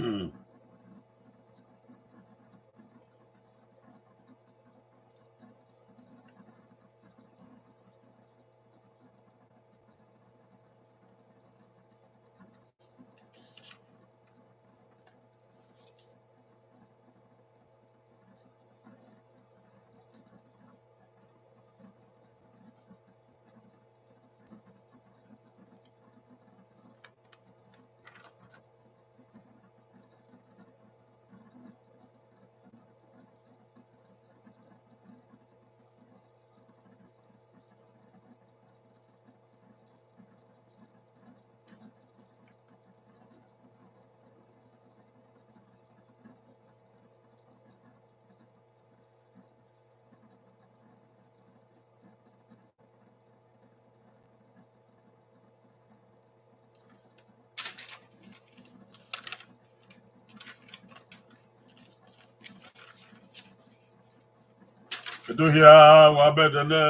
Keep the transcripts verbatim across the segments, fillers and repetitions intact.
Hmm. Edo hia, wa bẹdẹ nẹ.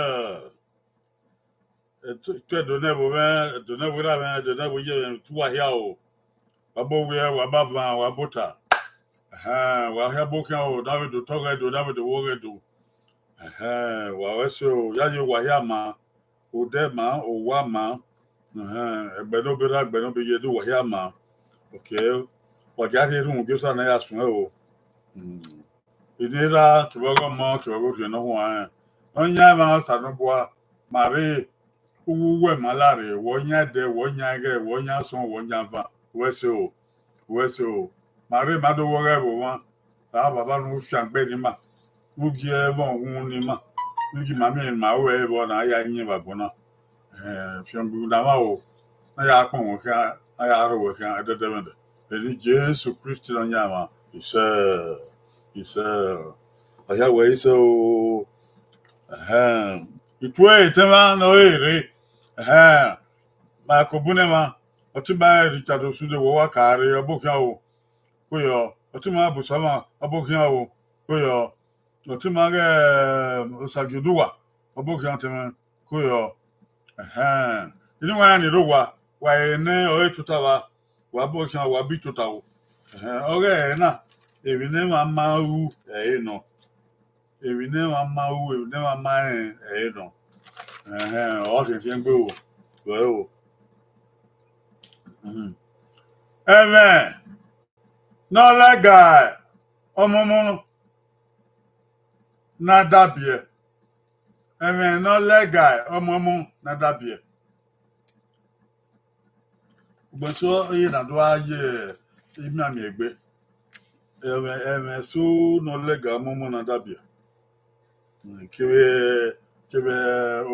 Etu Ẹdo nẹ vbe mwẹ, Ẹdo nẹ vbe erha mwẹ, Ẹdo nẹ vbe iye mwẹ, tu wa hia o. Wa bo wiẹ, wa ba van, wa bota. Ẹhẹn, wa hia bo khian o, na vbe do otọ ghẹ do, na vbe do owa ghẹ do. Ẹhẹn, wa ru ẹse o, ya ye owa hia ma, odẹ ma, owa ma. Ẹhẹn, ẹgbẹ ne ọ be rre, ẹgbẹ ne ọ be ye do, wa hia ma. Okay, wa dia rhie erhunmwu gie Osa ne a ya suẹn o. Hmm. Eni erha kevbe ọghe ọmọ kevbe ọghe orhiọn ne ọ huanrẹn. Ne ọ yan emwa Osanobua, ma rre, uwu uwẹ ma lare, wẹ ọ yan ẹdẹ, wẹ ọ yan ẹghẹ, wẹ ọ yan asọn, wẹ ọ yan avan, wẹ ẹse o, wẹ ẹse o. Ma rre ma do wẹ ọghẹ vbe omwa, ra baba ne u fiangbe ne ima, ne u gie ẹmwẹ uhunmwu ne ima, ne u gie ima miẹn ne ima ru ẹre vbọ ne a ya yin vbe agbọn na. Eh, fiangbe ne a mwa o, ne a ya kpọnmwẹ khian, ne a ya rho wẹ khian, ẹdẹdẹmwẹdẹ. Eni Jesu Kristi ne ọ yan mwa, isẹ, isẹ, ọ hia wẹ isẹ o. Ẹhẹn. Itu etẹn mwa ne ọ rre. Ẹhẹn. Ma kobunẹ mwa, ọtẹn ima Richard Osunde, wẹ wa ka rre, ọ bọ khian o. Koyọ, ọtẹn ima Abusama, ọ bọ khian o. Koyọ, ọtẹn ima ghẹ, eh, Osagiodua, ọ bọ khian tẹmwẹ. Koyọ. Ẹhẹn. Eni wa rẹn ni rre owa, wa rẹn ne ọ re tota vba, wa bọ khian, wa bi tota o. Ẹhẹn, ọghe ẹre na, emwi ne emwa ma ru ẹre nọ. Emwi ne emwa ma ru, emwi ne emwa ma rẹn ẹre nọ. Ẹhẹn, ọ khian khian gbe o, wẹ o. Mhm. Ẹmwẹ ne ọ lẹga ọmọmọ ne a da biẹ. Ẹmwẹ ne ọ lẹga ọmọmọ ne a da biẹ. Ugbẹn eso, iye na do gha ye imiamia egbe. Ẹmwẹ, ẹmwẹ eso ne ọ lẹga ọmọmọ ne a da biẹ. Kevbe, kevbe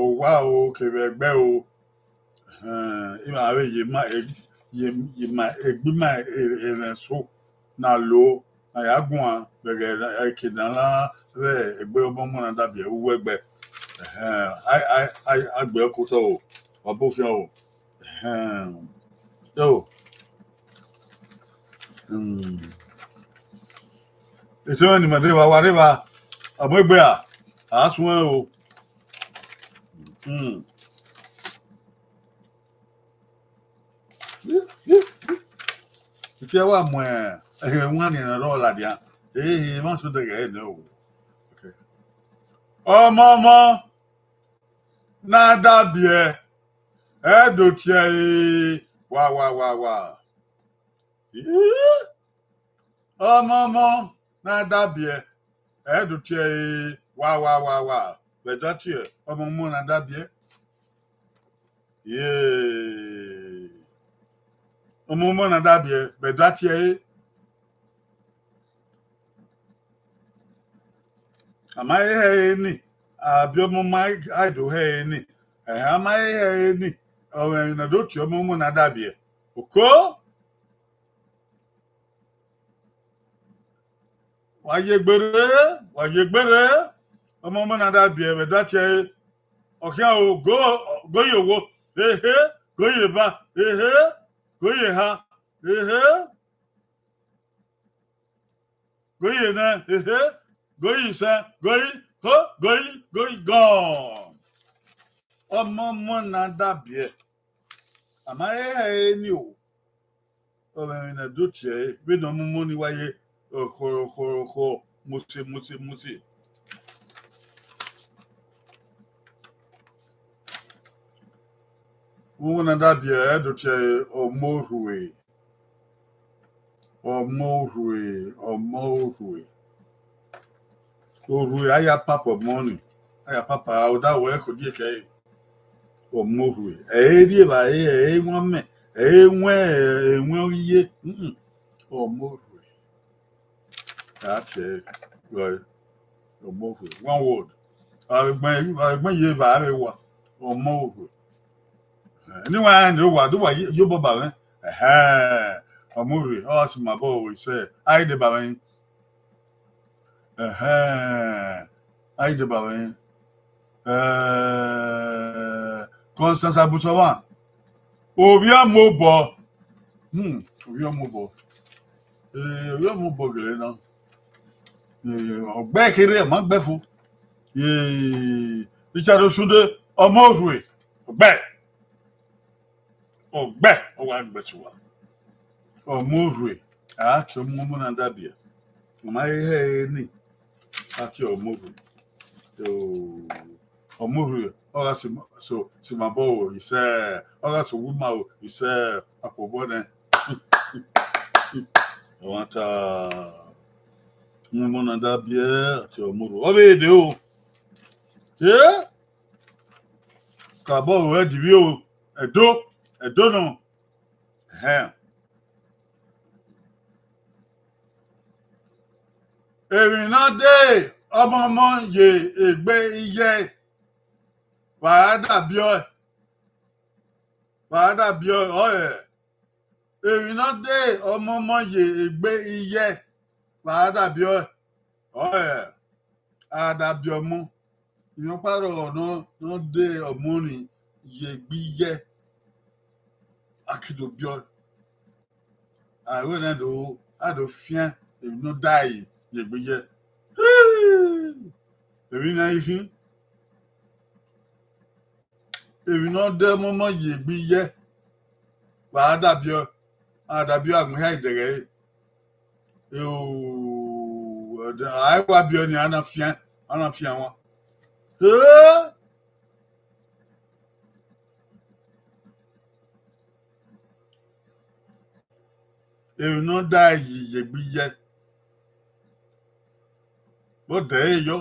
owa o, kevbe ẹgbẹ o. Ẹhẹn, ima vbe ye ma, ye, ye ma egbe ima, emwẹ eso na lo, na ya guan vbe ẹghẹ eke ne a na rre egbe ọmọmọ ne a da biẹ uwu ẹgbẹ. Ẹhẹn, a, a, a, a gbe ẹko otọ o, wa bọ khian o. Ẹhẹn. So, hmm. Etẹn mwẹ ne ima de vba, wa rre vba, ọ mu egbe a, a suẹn o. Hmm. Ike wa mu ẹghẹ wan ni ẹre ọ ladian. Ehe, ma so dẹghẹ ẹre nẹ o. Okay. Ọmọmọ ne a da biẹ, ẹ do tie ẹre, wa, wa, wa, wa. Ih! Ọmọmọ ne a da biẹ, ẹ do tie ẹre, wa, wa, wa, wa. Vbe da tie ọmọmọ ne a da biẹ. Yee. Ọmọmọ ne a da biẹ, vbe da tie ẹre. A ma he hẹ ẹre ni, a biẹ ọmọmọ a do hẹ ẹre ni. Ẹhẹn, a ma he hẹ ẹre ni, ọ mwẹ emwi ne a do tie ọmọmọ ne a da biẹ. Oko? Wa ye egbe rre, wa ye egbe rre, ọmọmọ ne a da biẹ vbe da tie ẹre. Ọ khian o, go, go ye owo, ehe, go ye eva, ehe, go ye eha, ehe, go ye enẹ, ehe, go ye isẹn, go ye ho, go ye, go ye gọn. Ọmọmọ ne a da biẹ. A ma he hẹ ẹre ni o. Ọ mwẹ emwi ne a do tie ẹre, vbene ọ mu ọmọ ni wa ye, ọkhọ, ọkhọ, ọkhọ, mose, mose, mose. Vbene a da biẹ ẹre, do tie ẹre Ọmọrhue. Ọmọrhue, Ọmọrhue. Orhue, a ya papa ọmọ ni, a ya papa, a da wẹ ko die kẹ ẹre. Ọmọrhue, ẹ i rri evbare, ẹ i wan mẹ, ẹ i wan, ẹ i wan iye. Mm-mm. Ọmọrhue. A tie ẹre, right. Ọmọrhue. One word. Avbe egbe, avbe egbe ye evbare vbe wa. Ọmọrhue. Eni wa rẹn ne wa, do wa ye, ye obọ ba mwẹ. Ẹhẹn. Ọmọrhue, ọ si ma bọ vbe sẹ, a i deba mwẹ. Ẹhẹn. A i deba mwẹ. Eh, Constance Abusọmwa. Ovbi ọmọ obọ. Hmm, ovbi ọmọ obọ. Eh, ovbi ọmọ obọ gele na. Eh, ọ gbe kherhe, ọ ma gbe fo. Eh, Richard Osunde, Ọmọrhue, ọ gbe. Ọ gbe, ọ wa gbe sẹ uwa. Ọmọrhue, a tie ọmọ, ọmọ na da biẹ. Ọ ma he hẹ ẹre ni, a tie Ọmọrhue. So, Ọmọrhue, ọ gha si ma, so, si ma bọ o, isẹ, ọ gha so wu ma o, isẹ, akpobọ nẹ. Ọ wa ta, ọmọ na da biẹ, a tie Ọmọrhue. Ọ vbe de o. Eh? Kabọ o, ẹ divbi o, Ẹdo, Ẹdo nọ. Ẹhẹn. Emwi ne ọ de ọmọmọ ye egbe iyẹ, wa da biẹ ọe, wa da biẹ ọe, ọre. Emwi ne ọ de ọmọmọ ye egbe iyẹ, wa da biẹ ọe, ọre. A da biẹ ọmọ, emwi ọkpa rrọọ ne ọ, ne ọ de ọmọ ni ye egbe iyẹ, a ke do biẹ ọe. A wẹ ne a do, a do fian emwi ne ọ da ẹre ye egbe iyẹ. Emwi ne a i khin, emwi ne ọ de ọmọmọ ye egbe iyẹ, wa da biẹ ọe, a da biẹ ọe, a gbẹn hia idẹghẹ ẹre. Eo, a i wa biẹ ọe ni, a na fian, a na fian wan. Eh! Emwi ne ọ da ẹre ye egbe iyẹ, vbe ọ da ẹre yọ.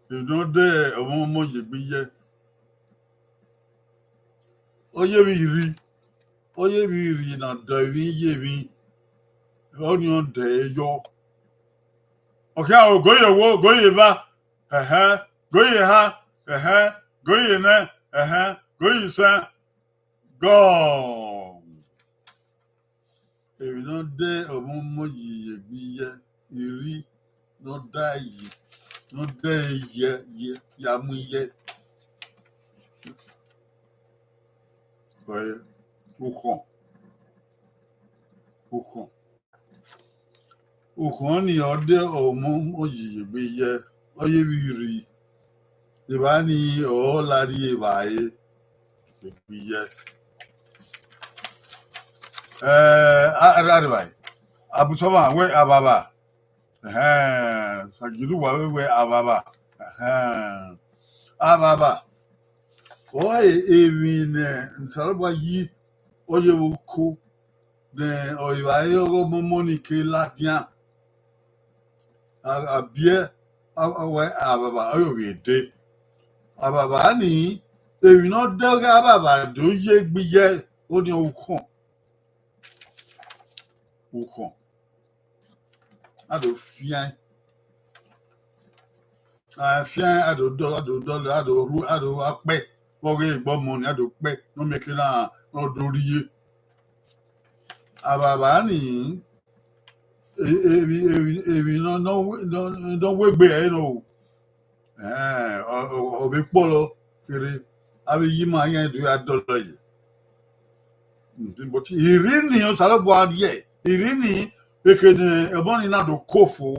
Emwi ne ọ de ọmọmọ ye egbe iyẹ, ọ ye vbe irri, ọ ye vbe irri ne a da emwi ye emwi, ọnii ọ da ẹre yọ. Ọ khian, ogoye owo, ogoye eva, ẹhẹn, ogoye eha, ẹhẹn, ogoye enẹ, ẹhẹn, ogoye isẹn, gọọ. Emwi ne ọ de ọmọmọ ye egbe iyẹ, irri ne ọ da yi, ne ọ da ẹre ye, ye, ya mu iyẹ. Ukhọn, ukhọn, ukhọn ni ọ de ọmọmọ ye egbe iyẹ, ọ ye vbe irri. Evba ni ọ la rri evbare egbe iyẹ. Eh, a, a, a, Abusọmwa wẹ avbavba. Ẹhẹn, Sagilu wa vbe wẹ avbavba. Ẹhẹn. Avbavba. Ọ emwi ne Osanobua yi, ọ ye vbe uko, ne ọ evbare ọghe ọmọmọ ni ke ladian. A, a biẹ, a, a wẹ avbavba, ọ ye ovbi ede. Avbavba ni, emwi ne ọ dẹghe avbavba do ye egbe iyẹ, ọnii ukhọn. Ukhọn. A do fian. A fian, a do dọ, a do dọlọ, a do ru, a do wa kpẹ. Vbe ọghe egbe ọmọ ni, a do kpẹ, ne ọ miẹn ke na, ne ọ do rrie. Avbavba ni, e, emwi, emwi, emwi ne ọ, ne ọ wẹ, ne ọ, ne ọ wegbe ẹre nọ o. Ẹn, ọ, ọ, ọ vbe kpọlọ kherhe, avbe iye ima iran do ya dọlọ ye. But irri ni Osanobua rhie, irri ni eke ne ọmọ ni na do ko fo,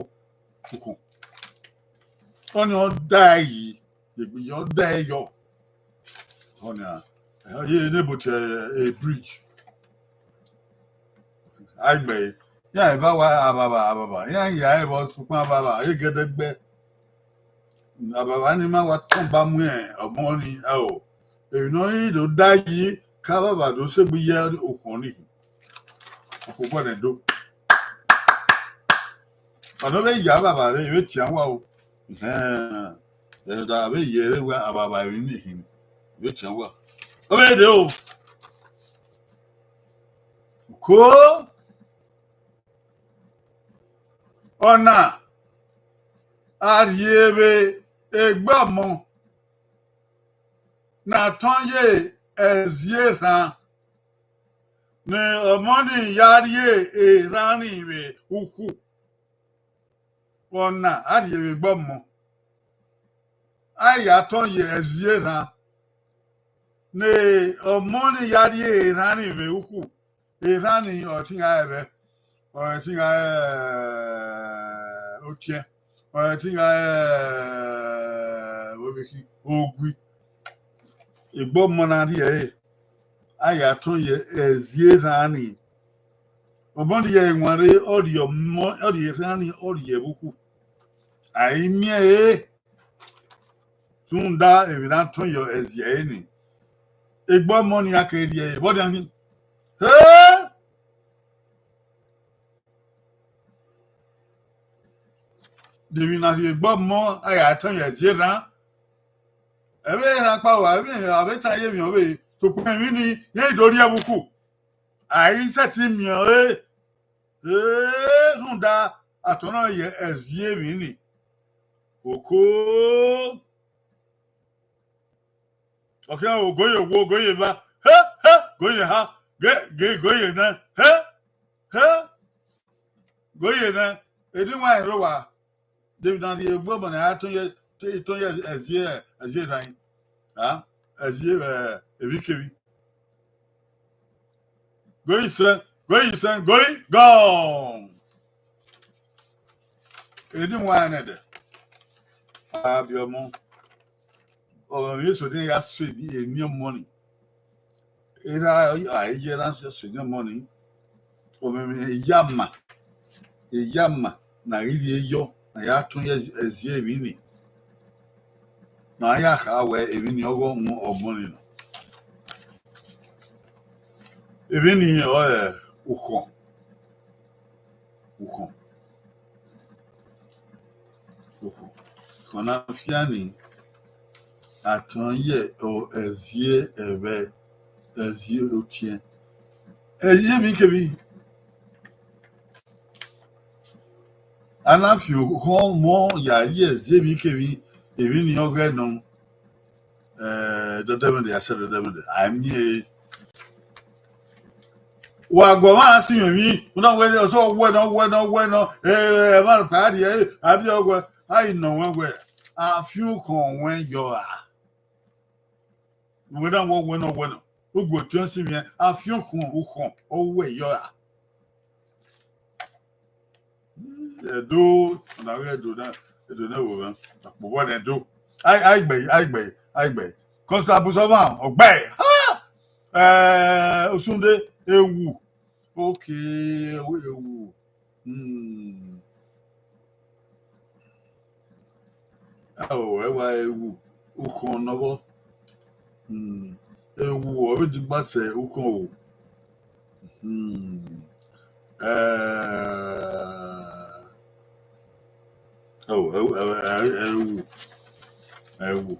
ukhọn. Ọnii ọ da ẹre yi, egbe iyẹ ọ da ẹre yọ. Ọnii a, Ọ ye ne but a bridge. Agbẹ, iran eva wa avbavba avbavba, iran ya ẹvbo sokpan avbavba egẹdẹgbẹ. Avbavba ni ma wa tọn ba mu ọmọ ni, ẹo, emwi ne ọ i do da yi, ka avbavba do sẹgbe ye okhuo ni. Okhuo gbọdọ do. Ọna vbe ya avbavba rre, vbe tian wa o. Ẹhẹn, ẹdẹ a vbe ye ẹre wẹ avbavba emwi ni khin, vbe tian wa. Ọ vbe rre o. Ko ọna a rhie vbe egbe ọmọ ne a tọn ye ẹzi erhan, ne ọmọ ni ya rhie erhan ni vbe ukhu. Ọna a rhie vbe egbe ọmọ, a ya tọn ye ẹzi erhan, ne ọmọ ni ya rhie erhan ni vbe ukhu. Erhan ni ọ tinga ẹvbẹ, ọ tinga otiẹn, ọ tinga vbovbikhi, ogui. Egbe ọmọ na rhie ẹre, a ya tọn ye ẹzi erhan ni. Ọmọ ni ya wanre, ọ rhie ọmọ, ọ rhie erhan ni, ọ rhie vbe ukhu. A i miẹn ẹre. Rhunmwuda emwi ne a tọn ye ẹzi ẹre ni, egbe ọmọ ni a ke rhie ẹre vbe ọdian ni. He! De emwi na rhie egbe ọmọ, a ya tọn ye ẹzi erhan. Ẹvbo erhan kpa wa, emwi a vbe tan ye emwi ọvbehe, sokpan emwi ni, iran i do rhie vbe ukhu. A i sẹtin miẹn ọre. Ee, rhunmwuda a tọn nọ ye ẹzi emwi ni. Oko. Ọ khian ogoye owo, ogoye eva. He, he, goye eha. Ge, ge, goye nẹ. He, he, goye nẹ. Eni wa rro wa. David na rhie egbe ọmọ ne a tọn ye, tọn ye ẹzi, ẹzi erhan. A, ẹzi, eh, emwikemwi. Goyi sẹ, goyi sẹ, goyi gọọ. Eni wa nẹ dẹ. A biẹ ọmọ. Ọmọ emwi eso ne ya so eni, eni ọmọ ni. Erha a i ye na so eni ọmọ ni. Ọmọ emwi eyama, eyama ne a ghi rhie yọ, ne a ya tọn ye ẹzi emwi ni. Ne a ya kha wẹ emwi ni ọghe ọmọ ni nọ. Emwi ni ọre ukhọn. Ukhọn. Ukhọn. Ukhọn na fian ni, a tọn ye ẹzi ẹvbẹ, ẹzi otiẹn, ẹzi emwikemwi. A na fi ukhọn ọmọ ya ye ẹzi emwikemwi, emwi ni ọghe nọ. Eh, dọdẹmwẹdẹ, a sẹ dọdẹmwẹdẹ, a miẹn ẹre. Wa gu ọmwa si mwẹ emwi, u na wẹ, ọ sẹ wẹ nọ, wẹ nọ, wẹ nọ, eh, ẹmwẹ rhọkpa rhie, eh, a biẹ wẹ, a i nọ wẹ wẹ, a fian ukhọn wẹ yọ ra. Wẹ na wẹ, wẹ nọ, wẹ nọ. Ugbotọ si mwẹ, a fian ukhọn, ukhọn, ọ wẹ yọ ra. Ẹdo, ọna ghe Ẹdo na, Ẹdo na wo vẹ, akpobọ nẹ Ẹdo. Ai, ai gbe, ai gbe, ai gbe. Kọnsa busọma, ọgbẹ. Ha! Eh, Osunde, ewu. Okay, ewu, ewu. Hmm. Ao, ẹwa ewu, ukhọn nọ vbọ. Hmm. Ewu, ọ vbe digba sẹ ukhọn o. Hmm. Eh. Ao, ẹwu, ẹwu, ẹwu, ẹwu. Ẹwu.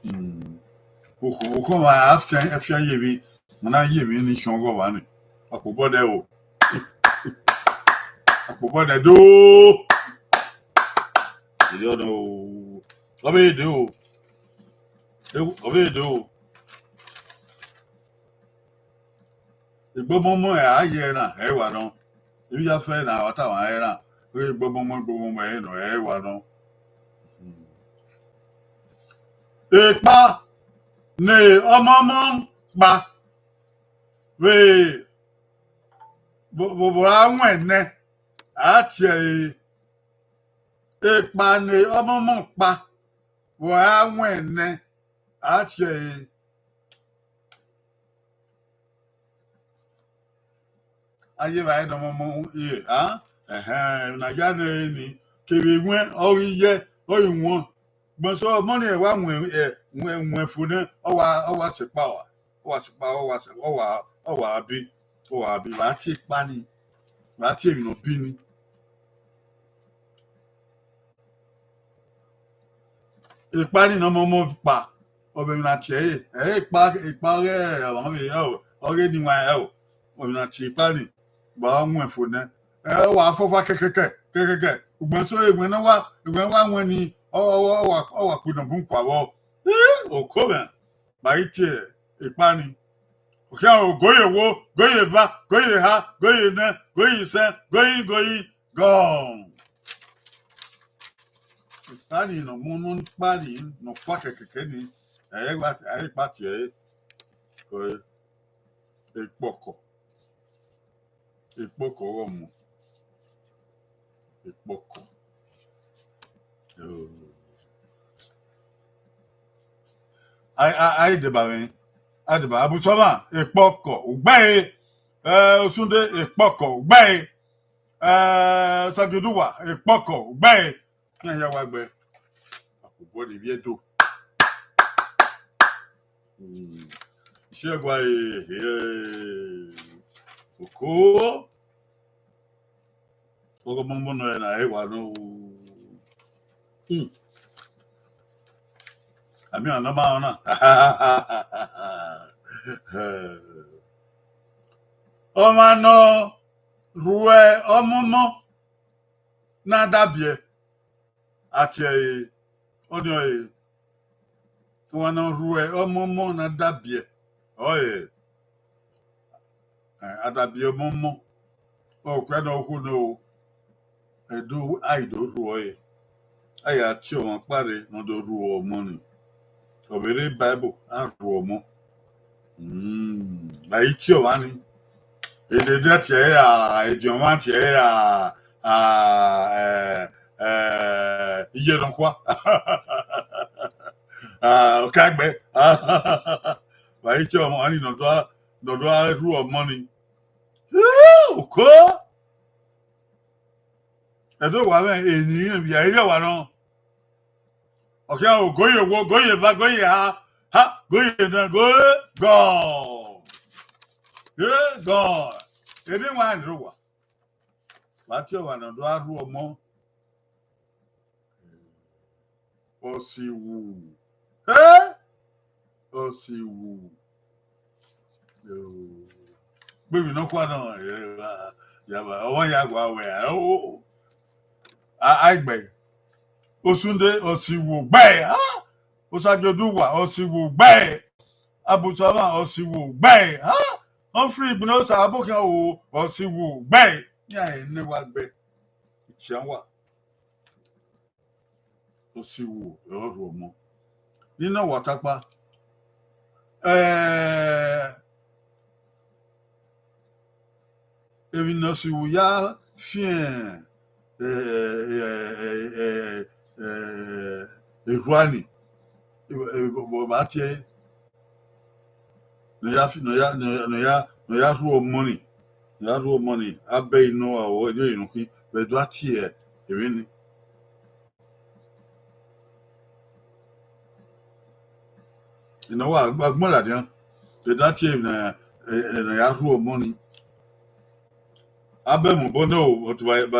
Hmm. Ukhọn, ukhọn ma a fian, a fian ye emwi, ma na ye emwi ni sọn ọghọ vba ni. Akpobọ nẹ o. Akpobọ nẹ do. Iyọ nọ o. Ọ vbe de o. Ewu, ọ vbe de o. Egbe ọmọmọ ẹ a ye na, ẹ wa nọ. Emwi ya fẹ na, ọ tama ẹ na. Egbe ọmọmọ, egbe ọmọmọ ẹ nọ, ẹ wa nọ. Ekpa ne ọmọmọ kpa vbe vbe, vbe, vbe a wẹn nẹ, a tie ẹre. Ekpa ne ọmọmọ kpa vbe a wẹn nẹ, a tie ẹre. A ye evbare ne ọmọmọ ye, a? Ẹhẹn, emwi ne a ya nẹ ẹre ni, kevbe ẹwẹn, ọ ghi yẹ, ọ ghi wọn. Gbọnso ọmọ ni wa wọn, ẹ, wọn, wọn fo nẹ, ọ wa, ọ wa sẹ ekpa ua, ọ wa sẹ ekpa, ọ wa sẹ, ọ wa, ọ wa bi, ọ wa bi, wa tie ekpa ni, wa tie emwi ne ọ bi ni. Ekpa ni ne ọmọmọ kpa, ọ vbe emwi na tie ẹre, ẹ i re ekpa, ekpa ọghe ọmwa vbe ẹro, ọghe eni wan ẹro, ọ vbe na tie ekpa ni, gba wọn fo nẹ, ẹ, ọ wa fọfa kẹkẹkẹ, kẹkẹkẹ, ugbẹn so ewẹn ne ọ wa, ewẹn wa wọn ni, ọ, ọ, ọ wa, ọ wa kpe nọ bun kua vbọ. Ii, oko mwẹ, ma i tie ekpa ni. Ọ khian ro, go ye wo, go ye eva, go ye eha, go ye enẹ, go ye isẹn, go ye, go ye, gone. Ekpa ni ne ọ mu unu ni kpa ni, ne ọ fa kẹkẹkẹ ni, ẹ i re ekpa tie ẹre, ekpọkọ, ekpọkọ ọghe ọmọ, ekpọkọ. Oh. A, a, a i deba mwẹ, a i deba, Abusọmwa, ekpọkọ, ugbẹre, ẹ, Osunde, ekpọkọ, ugbẹre, ẹ, Sagioduwa, ekpọkọ, ugbẹre, iran hia wa gbe, akpobọ ni vbiẹ do. Hmm. Iṣẹ gua ehe, oko. Ọghe ọmọmọ nọ ẹre na, ẹ wa nọ. Hmm. Ami ọna ma ọna. Ọmwa ne ọ rhuẹ ọmọmọ na da biẹ, a tie ẹre, ọnii ọre. Ọmwa ne ọ rhuẹ ọmọmọ na da biẹ, ọre, ẹ, a da biẹ ọmọmọ, ọ kpia ne ọ khuo nẹ o, ẹdo a i do rhuẹ ọre, a ya tie ọmwa kpa rre ne ọ do rhuẹ ọmọ ni. Ọ vbe rre Bible, a rhuẹ ọmọ. Mm, ma i tie ọmwa ni. Edede tie ẹre ra, ediọn mwa tie ẹre ra, a, ẹ, ẹ, iye nọkhua. A, ọkaegbe. Ma i tie ọmwa ni ne ọ do, ne ọ do rhuẹ ọmọ ni. Oko. Ẹdo wa mwẹ eni vbe a i rre wa nọ. Ọ khian ro, go ye wo, go ye eva, go ye eha, ha, go ye enẹ, go, gone. Ẹ, gone. Eni wan rre owa. Wa tie ọmwa ne ọ do rhuẹ ọmọ. Ọsiwu. Ẹ? Ọsiwu. Yo. Kpevbi nọkhua nọ, ẹ, ya ba, ọmwa ya gua wẹ, o, a, a i gbe. Osunde, Ọsiwu gbe, ha? Osagiodugha, Ọsiwu gbe. Abusama, Ọsiwu gbe, ha? Humphrey Igbeneghushia, Abokian o, Ọsiwu gbe. Iran ne wa gbe. Itian wa. Ọsiwu ọre ọ rhuẹ ọmọ. Nene wa takpa. Eh, emwi ne Ọsiwu ya fian, eh, eh, eh, eh, eh, erhua ni, eh, eh, vbe ọ ma tie ẹre, ne ọ ya fi, ne ọ ya, ne ọ ya, ne ọ ya, ne ọ ya rhuẹ ọmọ ni, ne ọ ya rhuẹ ọmọ ni, abẹ inu ọre, ẹdẹ ne ọ khin, vbe do a tie emwi ni. Ina wa gba gbọn ladian, vbe do a tie emwi ne, eh, eh, ne ọ ya rhuẹ ọmọ ni. Abẹ mu obọ nẹ o, but ba, ba,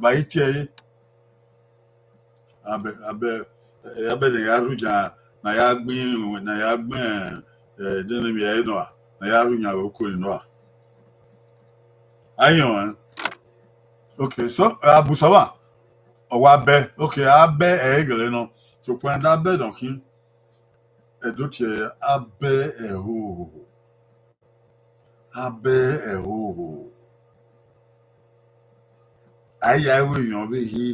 ba i tie ẹre. Abẹ, abẹ, eh, abẹ ne ya rhu yan, ne a ya gbẹn, ne a ya gbẹn, eh, de ne emwi ẹre nọ a, ne a ya rhu yan vbe oko ni nọ a. A i rẹn ọnrẹn. Okay, so, eh, Abusama, ọ wa bẹ, okay, a bẹ ẹre gele nọ. Sokpan da bẹ nọ khin, ẹdẹ tie abẹ ẹhoho. Abẹ ẹhoho. A i ya ru emwi ọvbehe,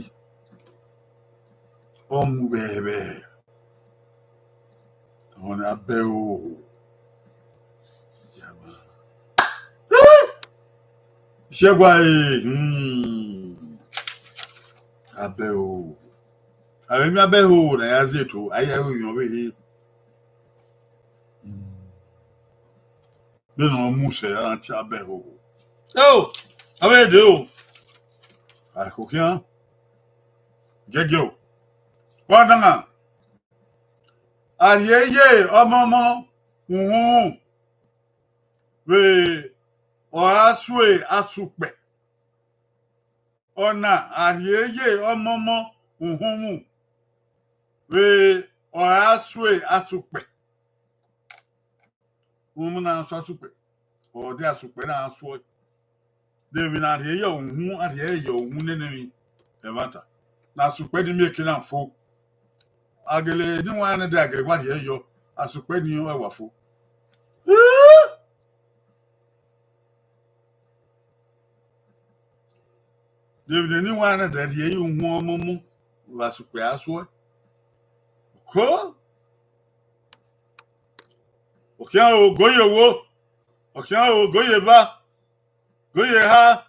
ọ mu vbe ẹvbẹ. Ọna abẹ ẹhoho. Isiẹgua, eh, hmm. Abẹ ẹhoho. Avbe emwi abẹhoho ne a ya zẹ eto, a ya ru emwi ọvbehe. Vbene ọ mu sẹ, a na tie abẹhoho. Eo, avbe dee o. A kho khian. Gẹgẹ o. Wa na, a rhie ye ọmọmọ uhunmwu vbe ọ ra sue asukpẹ. Ọna a rhie ye ọmọmọ uhunmwu vbe ọ ra sue asukpẹ. Uhunmwu na sue asukpẹ, ọ de asukpẹ na suẹ. De emwi ne a rhie ye uhunmwu, a rhie ye uhunmwu nene emwi ẹmwata ne asukpẹ ni miẹn eke na fo. A gele ne iwinna nẹ de a gele wa rhie yọ, asukpẹ ni ọre wa fo. De emwi ne iwinna nẹ de a rhie ye uhunmwu ọmọmọ vbe asukpẹ a suẹ. Ko, ọ khian o, go ye owo, ọ khian o, go ye eva, go ye eha,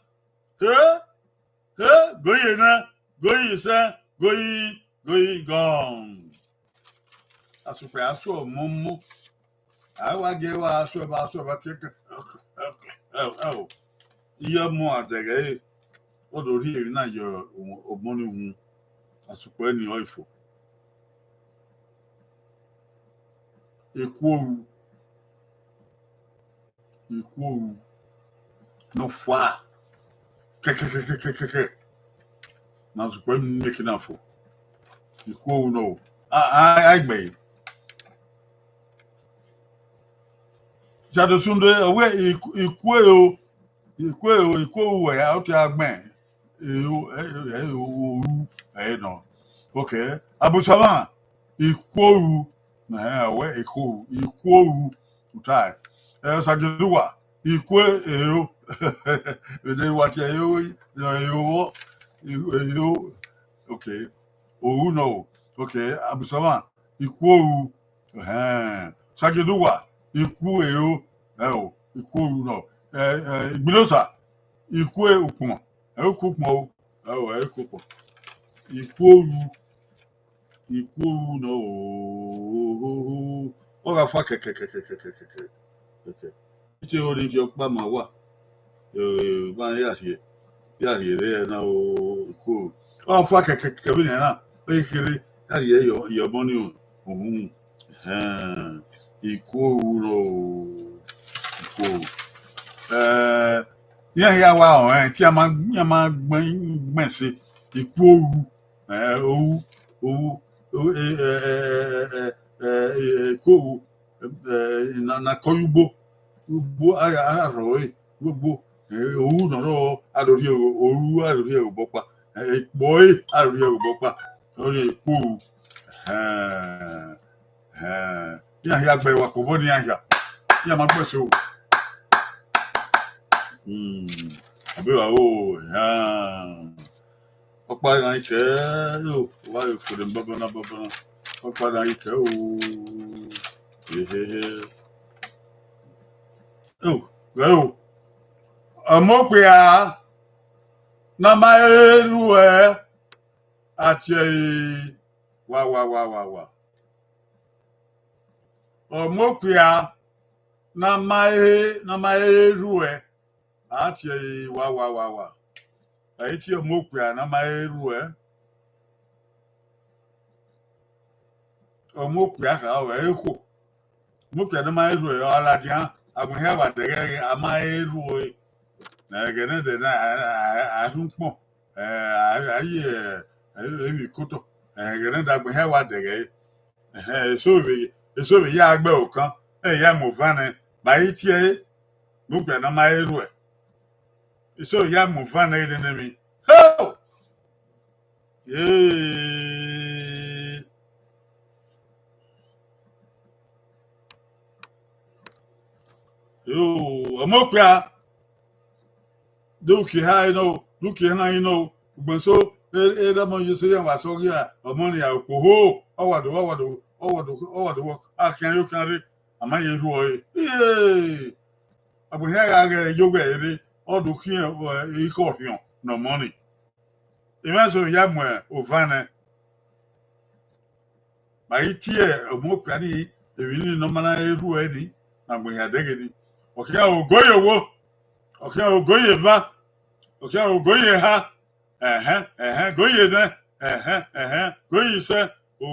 he, he, go ye nẹ, go ye isẹn, go ye, go ye igọnmwa. Asukpẹ a suẹ ọmọmọ. A wa gie wa suẹ, wa suẹ, wa tie ke, iye ọmọ a dẹghe ẹre, ọ do rhie emwi na ye ọmọ ni uhunmwu, asukpẹ ni ọre fo. Ikuoru, ikuoru ne ọ fua kẹkẹkẹkẹkẹkẹ, ne asukpẹ miẹn eke na fo. Ikuoru nọ o, a, a, a gbe ẹre. Sadosunde, ọ wẹ iku-, ikuero, ikuero, ikuoru wẹ, ọ te a gbẹn. Ero, ẹ, ẹ, ẹ, oru, ẹ nọ. Okay. Abusavan, ikuoru, ẹ, ọ wẹ ikuoru, ikuoru, utai. Ẹ, Osagiduwa, ikue ero. Vbene wa tie ero, ero, ero. Okay. Oru nọ o. Okay. Abusavan, ikuoru. Ẹhẹn. Osagiduwa, iku ero. Ẹ o, ikuoru nọ. Ẹ, ẹ, Igbinosa, ikue ukpọn. Ẹ, iku ukpọn o. Ẹ o, ẹ, iku ukpọn. Ikuoru. Ikuoru nọ o. Ọ gha fua kẹkẹkẹkẹkẹkẹkẹ. Itie ori rhie ọkpa ma wa. Eh, ma ya rhie, ya rhie rre na o, ikuoru. Ọ fua kẹkẹkẹ vbene na, ọ kherhe, ya rhie ye, ye ọmọ ni o, uhunmwu. Ẹhẹn, ikuoru nọ o, ikuoru. Eh, iran hia wa rẹn, te iran ma, iran ma gbẹn, gbẹn ẹse, ikuoru. Eh, oru, oru, oru, eh, eh, eh, eh, eh, eh, ikuoru, eh, na, na kọ ye ugbo, ugbo, a, a, a rhọ ẹre, ugbo, eh, oru nọ rrọọ, a do rhie, oru, a do rhie obọ ọkpa, eh, ikpọ ẹre, a do rhie obọ ọkpa, ọ rhie ikuoru. Ẹhẹn, ẹhẹn. Iran hia gbe wa kobọ ne iran hia, iran ma gbẹn ẹse o. Hmm, a be wa ro, ẹhẹn. Ọkpa na i kẹ o, wa ye fo de babana babana. Ọkpa na i kẹ o. Ehehe. O, ghẹ o. Ọmọ okpia ne a ma he ruẹ, a tie ẹre wa wa wa wa wa. Ọmọ okpia ne a ma he, ne a ma he ruẹ, a tie ẹre wa wa wa wa. Ẹ i tie ọmọ okpia ne a ma he ruẹ. Ọmọ okpia kha ọ ẹ kho. Ọmọ okpia ne a ma he ruẹ, ọ ladian, agbọn hia wa dẹghe, a ma he ruẹ. Ẹghẹ nẹ dẹ na, a, a, a rhie ukpọn, ẹ, a, a ye, ẹ, emwi kotọ. Ẹghẹ nẹ dẹ agbọn hia wa dẹghe. Ẹhẹn, eso vbe, eso vbe ya gbe okan, ẹ ya mu ovan nẹ, ba i tie ẹre, ọmọ okpia ne a ma he ruẹ. Eso ya mu ovan nẹ nene emwi. Ho! Ee. Yo, ọmọ okpia. De uki eha nọ, de uki eha nọ, ugbẹn so, e, e da mọ ye so ya wa sọ ghi a, ọmọ ni a okpoho, ọ wa do, ọ wa do, ọ wa do, ọ wa do, a khian yo khian rre, a ma ye rhuọ ẹre. Ee, agbọn hia gha ghẹ ye owẹ rre, ọ do khian, ẹ, ikọ ọrhiọn ne ọmọ ni. Emwa eso ya mu ovan nẹ. Ma ghi tie ọmọ okpia ni, emwi ni ne ọ ma na rhuẹ ni, ne agbọn hia dẹghe ni. Ọ khian ogo ye owo, ọ khian ogo ye eva, ọ khian ogo ye eha, ẹhẹn, ẹhẹn, ogo ye nẹ, ẹhẹn, ẹhẹn, ogo ye isẹ, o,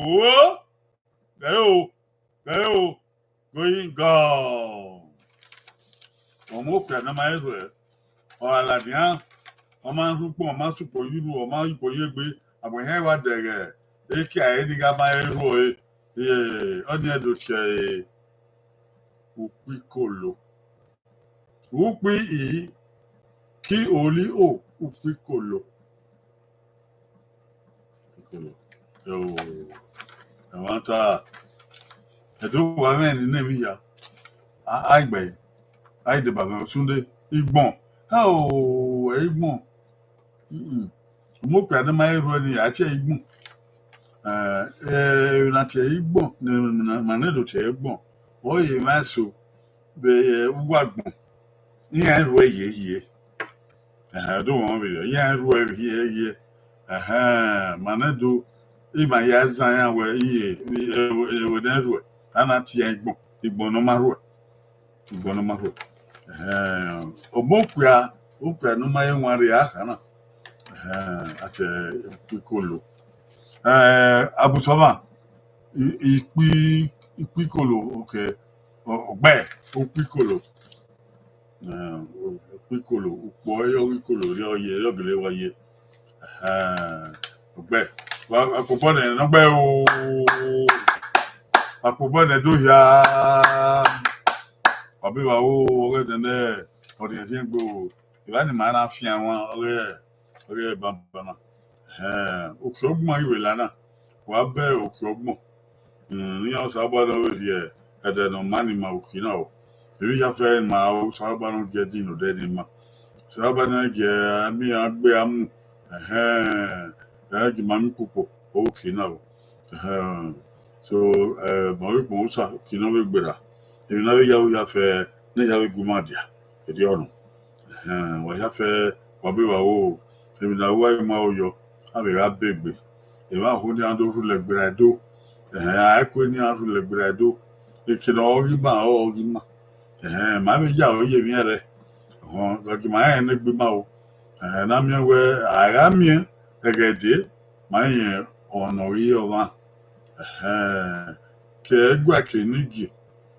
gẹre o, gẹre o, going God. Ọmọ okpia ne ọ ma rhuẹ, ọ gha ladian, ọ ma rhu ukpọn, ọ ma sẹ ukpọn ye urhu, ọ ma ye ukpọn ye egbe, agbọn hia wa dẹghẹ ekia ẹre ni gha ma rhuẹ ọre, ọnii do tie ẹre ukpikolo. Ukpi i ki oli o ukpikolo. Ẹmwata, ẹdẹ uwa mwẹ ne emwi hia, a gbe, a i deba mwẹ osunde, igbọn, ao, ẹ igbọn. Ọmọ okpia ne ma he rhuẹ ni, a tie ẹre igbọn. Emwi ne a tie ẹre igbọn, ne ma nẹ do tie ẹre igbọn, ọ ye emwa eso vbe uwu agbọn, iran rhuẹ hiehiere. Ẹhẹn, do mwẹ vberriọ, iran rhuẹ hiehiere. Ẹhẹn, ma nẹ do, ima ya zan iran wẹ iye, ẹvbo ne rhuẹ, a na tie iran igbọn, igbọn ne ọ ma rhuẹ. Igbọn ne ọ ma rhuẹ. Ẹhẹn, ọmọ okpia, okpia ne ọ ma he wan rre a kha na. Ẹhẹn, a tie ukpikolo. Ẹhẹn, Abusọmwa, ikpi, ikpikolo, okay. Ọgbẹ, ukpikolo. Ukpikolo, ukpo ẹre ọghe ikolo rre ọ ye, ẹre ọ gele wa ye. Ẹhẹn, ọgbẹ, akpobọ nẹ ne ọgbẹ o, akpobọ nẹ do hia. Wa be vba ro, ọghe ẹdẹ nẹ, ọ rhiẹnrhiẹn gbe o, evba ni ma na fian wan, ọghe, ọghe banbanna. Ẹhẹn, okhiọgbọn i vbe la na, wa bẹ okhiọgbọn. Iran Osanobua ne ọ vbe rhie ẹdẹ ne ọ ma ni ma vbe uki na o. Emwi hia fẹ ma Osanobua ne ọ gie ẹdin ne odẹ ne ima. Osanobua ne ọ gie a miẹn iran gbe a mu, ẹhẹn, ẹ gie ima miẹn ukpokpo vbe uki na o. Ẹhẹn, so, ma vbe kpọnmwẹ Osa uki ne ọ vbe gberra. Emwi ne a vbe ya ru hia fẹ, ne hia vbe gu ima dia, erriọ nọ. Ẹhẹn, wa hia fẹ, wa be vba ro, emwi ne a ru a i ma ro yọ, a vbe gha be egbe. Emwa ho ne iran do rhulẹ gberra Ẹdo. Ẹhẹn, a i kue ne iran rhulẹ gberra Ẹdo. Eke ne ọ ghi ima, ọ ghi ima. Ẹhẹn, ma vbe ya aro ye emwi ẹrrẹ. Ọhọn, wa gie ima rẹn ne egbe ima o. Ẹhẹn, ne a miẹn wẹ a gha miẹn ẹghẹ dee, ma rẹn ọmwa ne ọ ghi re ọmwa. Ẹhẹn, ke ẹguae, ke enigie,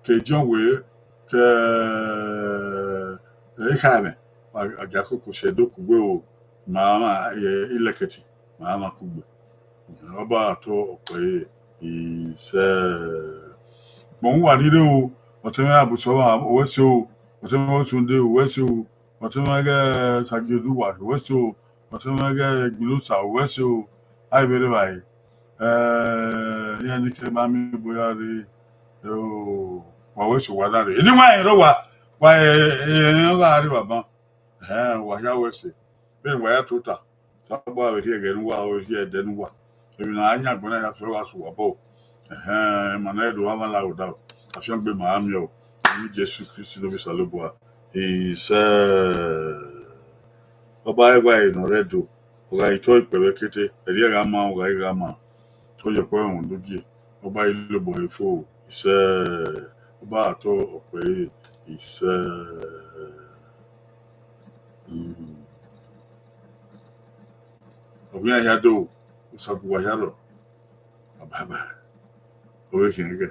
ke ediọn wẹ, ke ekhaẹmwẹ, a gia koko sẹ do kugbe o, ma mwa ilẹkẹti, ma mwa kugbe. Ọba to ọkpẹ ẹre, isẹ. Ukpọn uwa ni rre o, ọtẹn mwẹ Abusọmwa, uwẹ se o, ọtẹn mwẹ Osunde, uwẹ se o, ọtẹn mwẹ ghẹ Sagioduwa, uwẹ se o, ọtẹn mwẹ ghẹ Igbinosa, uwẹ se o, a i vbe rre evbare. Iran ni ke ma miẹn ebo ya rre, wa wẹ se owa na rre. Eni wa rẹn rre owa, wa rẹn gha rre evba ban. Ẹhẹn, wa hia wẹ se. Vbene wa ya tota, Osanobua vbe rhie ẹghẹ ne uwa, ọ vbe rhie ẹdẹ ne uwa. Emwi ne a yan agbọn na hia fẹ, ọ gha sẹ uwa obọ. Ẹhẹn, ima ne a do vba mwa la odaro, afiangbe ma ra miẹn o. Emwi Jesu Kristi ne ovbi Osanobua, isẹ. Ọba ẹwae ne ọ rre Ẹdo, ọ gha i tọ ikpẹvbe kete, ẹrriẹ gha ma, ọ gha i gha ma, ọ ye ọkpọ ẹmwẹ do gie, ọba i lobọ he fo, isẹ, ọba to ọkpẹ ẹre, isẹ. Ọ ghi iran hia do, Osaguwa hia rrọọ, baba, ọ vbe khian ẹghẹ.